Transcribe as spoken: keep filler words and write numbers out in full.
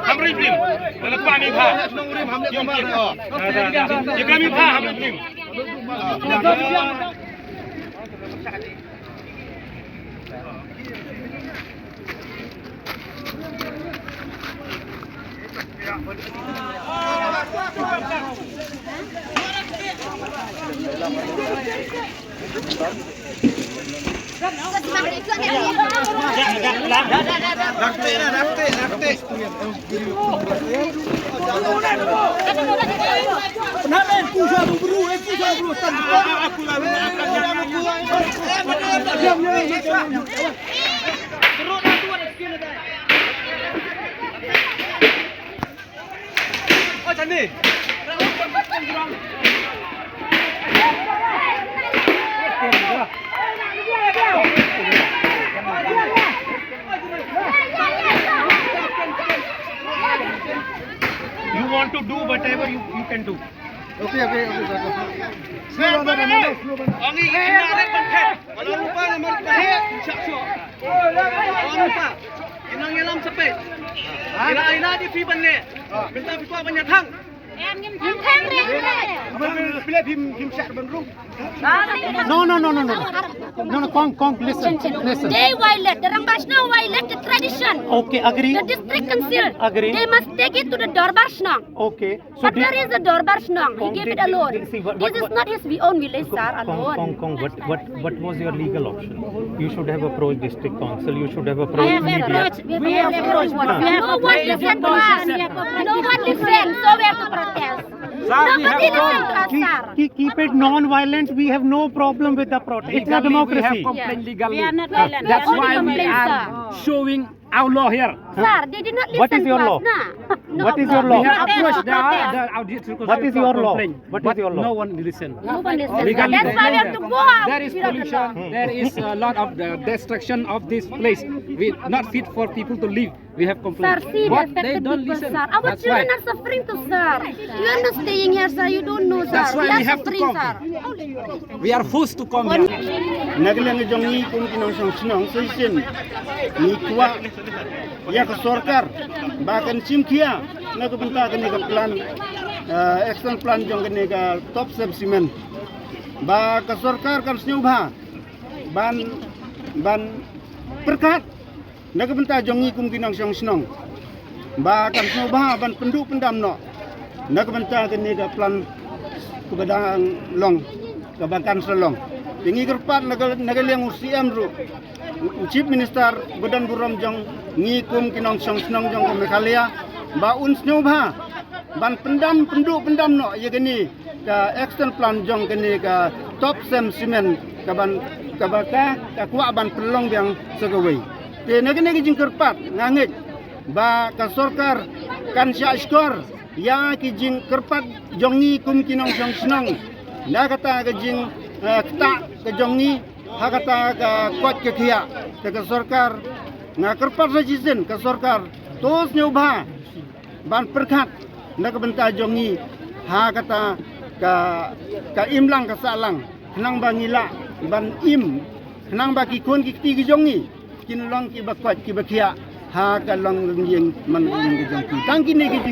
Hamrim plim. Wala pa mi pha. Ye ka mi pha hamrim plim. You want to do whatever you, you can do. Okay, okay, okay, sir. Slow down, slow down. Ang i-, ina red ban phet. Wala rupa na mar phet. Shak shak. Wala rupa. Inang yalam sepe. Ina, ina di phi ban le. Bintang phi pa ban ya thang. Em ngim thang re. Ama phi le phim, phim shak ban ru. No, no, no, no, no. No, no, Kong, Kong, listen, listen. They violate, the Rangbah Shnong violate the tradition. Okay, agree. The district council. Agree. They must take it to the Dorbar Shnong. Okay. So but did, where is the Dorbar Shnong? He Kong, gave it did, alone. Did, see, what, this what, is what, not his, we own village, sir, Kong, alone. Kong, Kong, what, what, what was your legal option? You should have approached district council. You should have approached I have D P R. Approached. We have approached. Huh. No one listen to us. No one listen. So we have to protest. Sir, we have Nobody listen to us, sir. Keep, keep, keep it non-violent. We have no problem with the protest. It's a democracy. Legally, we have complained legally. We are not violent. That's why we are showing our law here. Sir, they did not listen to us, na. What is your law? What is your law? We have approached the, the, our district council for complaint. What is your law? What is your law? But no one listen. No one listen. Legally, that's why we have to go out. There is pollution. Hmm. There is a lot of the destruction of this place. We not fit for people to live. We have complained. Sir, see the affected people, sir. But they don't listen. That's why. Our children are suffering too, sir. You are not staying here, sir. You don't know, sir. That's why we have to come. We are suffering, sir. We are forced to come here. Na ka liang jong ngi kum ki nongshong shnong shisien ngi kwah ïa ka sorkar ba kan shim khia na ka bynta kane ka plan, eh, action plan jong kane ka Top Cement. Ba ka sorkar kan sngewbha ban, ban pyrkhat na ka bynta jong ngi kum ki nongshong shnong. Ba kan sngewbha ban pynduh pyndam noh na ka bynta kane ka plan kaba dang long, kaba kan sa long. Te ngi kyrpad na ka, na ka liang u C M ruh, u Chief Minister ba don burom jong ngi kum ki nongshong shnong jong ka Meghalaya, ba un sngewbha ban pyndam, pynduh pyndam noh ïa kane ka action plan jong kane ka Top Cement, ka ban, kaba ka, ka kwah ban pynlong biang sa kawei. Te na kane ka jingkyrpad nga ngeit ba ka sorkar kan shah shkor ïa ki jingkyrpad jong ngi kum ki nongshong shnong. Na kata ka jing, eh, ktah ka jong ngi ha kata ka koit ka khiah. Te ka sorkar, nga kyrpad sa shisien ka sorkar, to sngewbha ban pyrkhat na ka bynta jong ngi ha kata ka, ka imlang ka sahlang, khnang ba ngi lah ban im, khnang ba ki khun ki kti ki jong ngi kin long kiba koit kiba khiah ha ka longrynieng manrynieng ka jong ki. Tang kine ki jing